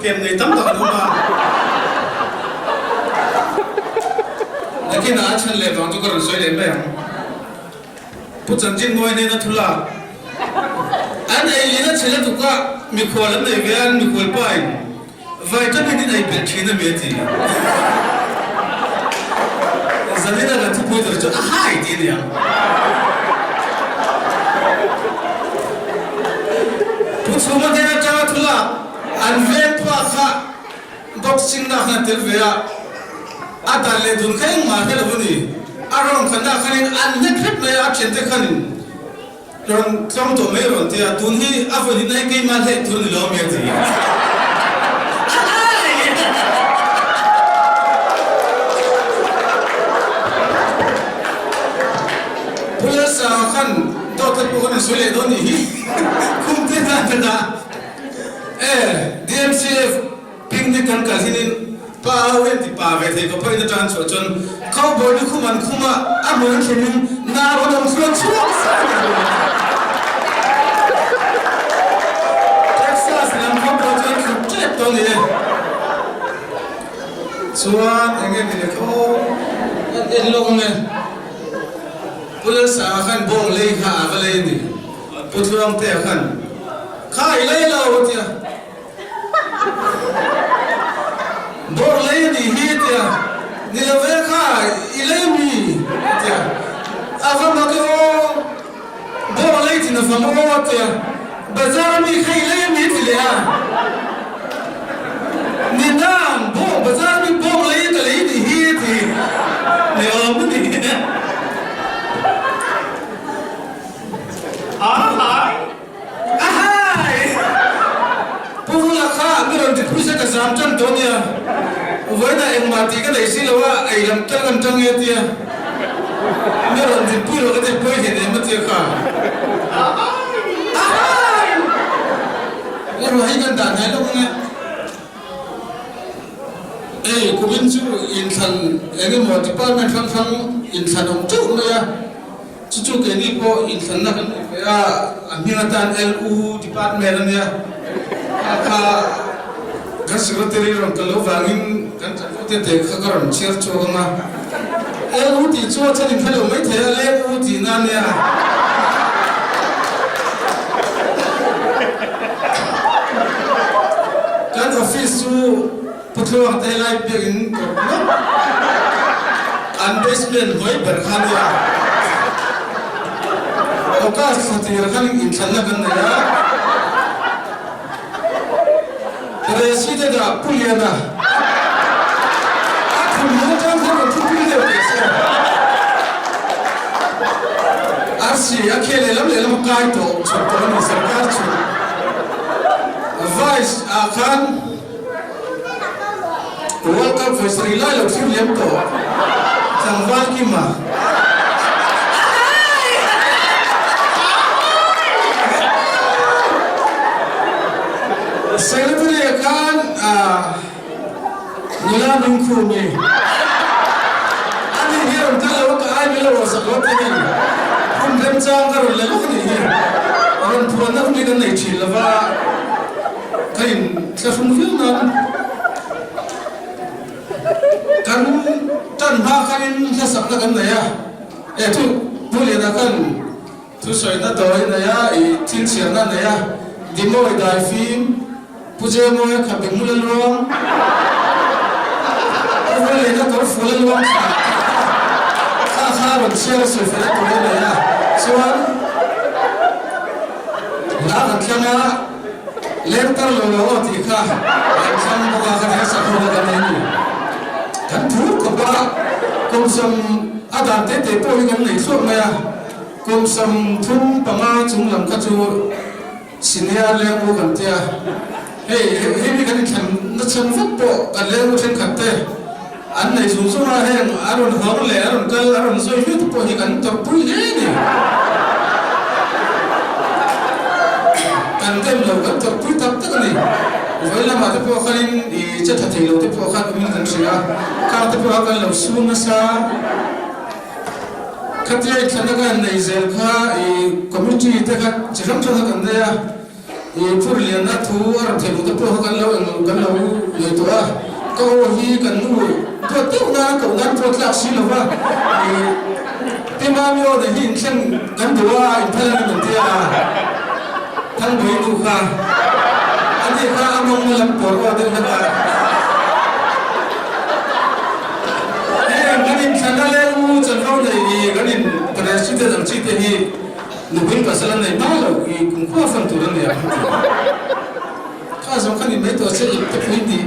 kem nei tam tak an awm a. Nakinah a chhan leh vang chu ka rawn sawi leh mai ang. Pu Chanchin Mawi hnena thu lak an ei lin a chhel a tuk a, mikhual an nei ve a, an mikhual pa in vitamin in ei belh thin a mi a ti. Zanin a kan thupui tur chu a hai tih a ni ang. Pu Chhuma hnen atanga thu lak an veng pa kha Boxing na khan a tel ve a, a dan leh dun kha engmah hre lo a ni. A round khatna khanin an hnek hrep mai a, a thiante khanin rawn tlawm tawh mai rawn ti a, tun hi a vawi hnihna hi keimah hleh tur a ni lo a mi a ti. Pu Lalsanga khan dawt te pawh khan an sawi leh dawn nih hi, khum te hna ka dah. E, DMCF picnic kan kal hinin pa ho hian ti pa ve thei ka pawhin atang chhuah chuan cowboy lukhum an khum a, a hmun an thlenin nau an awm chhuak chhuak zat a ni. Texas lam cowboy chu an thluk tep tawh a ni e. Chuan eng nge ni le khaw en en lawk ang e. Pu Lalsanga khan bawng lei kha a va lei a ni. Pu Tluangtea khan, Kha i lei lo a tia. Bawr lei a nih hi a tia. Ni lo ve kha i lei mi a tia. A va mak e aw, bawr lei thin a fam aw a tia. Bazar mi kha i lei a mi ti leh a. Ni nang, bawng bazar mi bawng lei ka lei nih hi a ti. Ni awm a ni. Ahai! Ahai! Pu Vula kha mi rawn ti phui se ka zam tan tawh nia. Vawiinah engmah tih ka nei si lo a, ei lam tal kan tang e tia. Mi rawn ti pui lo ka ti pawi hlen em a tia kha. Ahai! Ahai! I ruah hi kan dah hnai lawk ang e. Ei, kumin chu inthlan eng emaw department hrang hrang inthlan awm teuh mai a. Chu chu keini pawh inthlanna kan nei ve a, a hming atan LU department a nia. Kha kha kan secretary rawn kal loh vangin kan chanvo te te kha ka rawn chhiar chhuak ang a. LU tih chu a then in hre lo mai thei a, Leng U tihna a nia. Kan office chu Pu Tluang te helai biakinn kawp lawk an basement hnuai ber kha a nia. August thla tir khan inthlanna kan nei a, President ah Pu Liana a thumhmun atang khan rawn thupui deuh teh se. Arsi a khel lehlam lehlam a kai tawh chhawp tawh a ni sarkar chu. Vice ah khan. World Cup vawi sarih lai lo thlir liam tawh tlangval Kima. Secretary ah khan nula hming khumi ani hi rawn kal lo a ka ai milo rawn sak lo te hian hun remchang ka rawn la lawk anih hi rawn phuanna hun hi kan nei thin lova. Ka in thlahrung viau nan kan tan hma khanin hlasakna kan nei a, e thu Pu Liana khan thusawina tawi a nei a, i thil chhiarna a nei a, Dimawi dai fim, Pu Jemawi a khabe hmul a luang, Pu Vawliana kawr ful a luang thla kha kha a rawn chhiar a sawifel a tawi a nei a, chuan hla kan thlang a. Leng tar lo lo aw tih kha kan thlang bawk a, khatiang sakhaw kha kan nei a ni. Kan phur khawp a, kawmsam a dan te te pawh hi kan nei thluak mai a, kawmsam thum panga chung lam kha chu senior leng u kan tia, hei hei mi kan inthlan na chhan vek pawh kan leng u thenkhat te an nei zung zung a, heng a rawn hawng leh a rawn kal a rawn zawi hliau te pawh hi kan tawrhpui hle a ni. Kan dem lo kan tawrhpui tak tak a ni. Vawi lamah te pawh khanin i che tha thei lo te pawh khan awmin kan hria a, car te pawh a kan lo su nasa. Khatia i thlanna ka han nei zel kha i committee te kha chi hrang hrang kha kan nei a. I phur lianna thu a rawn theih duh te pawh kha kan lo eng kan lo. lo ngaihtuah a, ka aw hi kan nu duat deuh nana koh nan pawh tlak si lo va, ih Pi Mami aw nei hi inthleng kan duh a, inphal a ni min tia a, Thangbuai nu kha a ni kha a mawng na lam pawr aw deuh hlek a. Heng kan inthlan a leh u chanvo nei ih kan in president ang chi te hi Nupui pasal a nei hma lo i kumkhua fan tur a ni ang ti. Kha zawng kha ni mai tawh che ip te pui tih.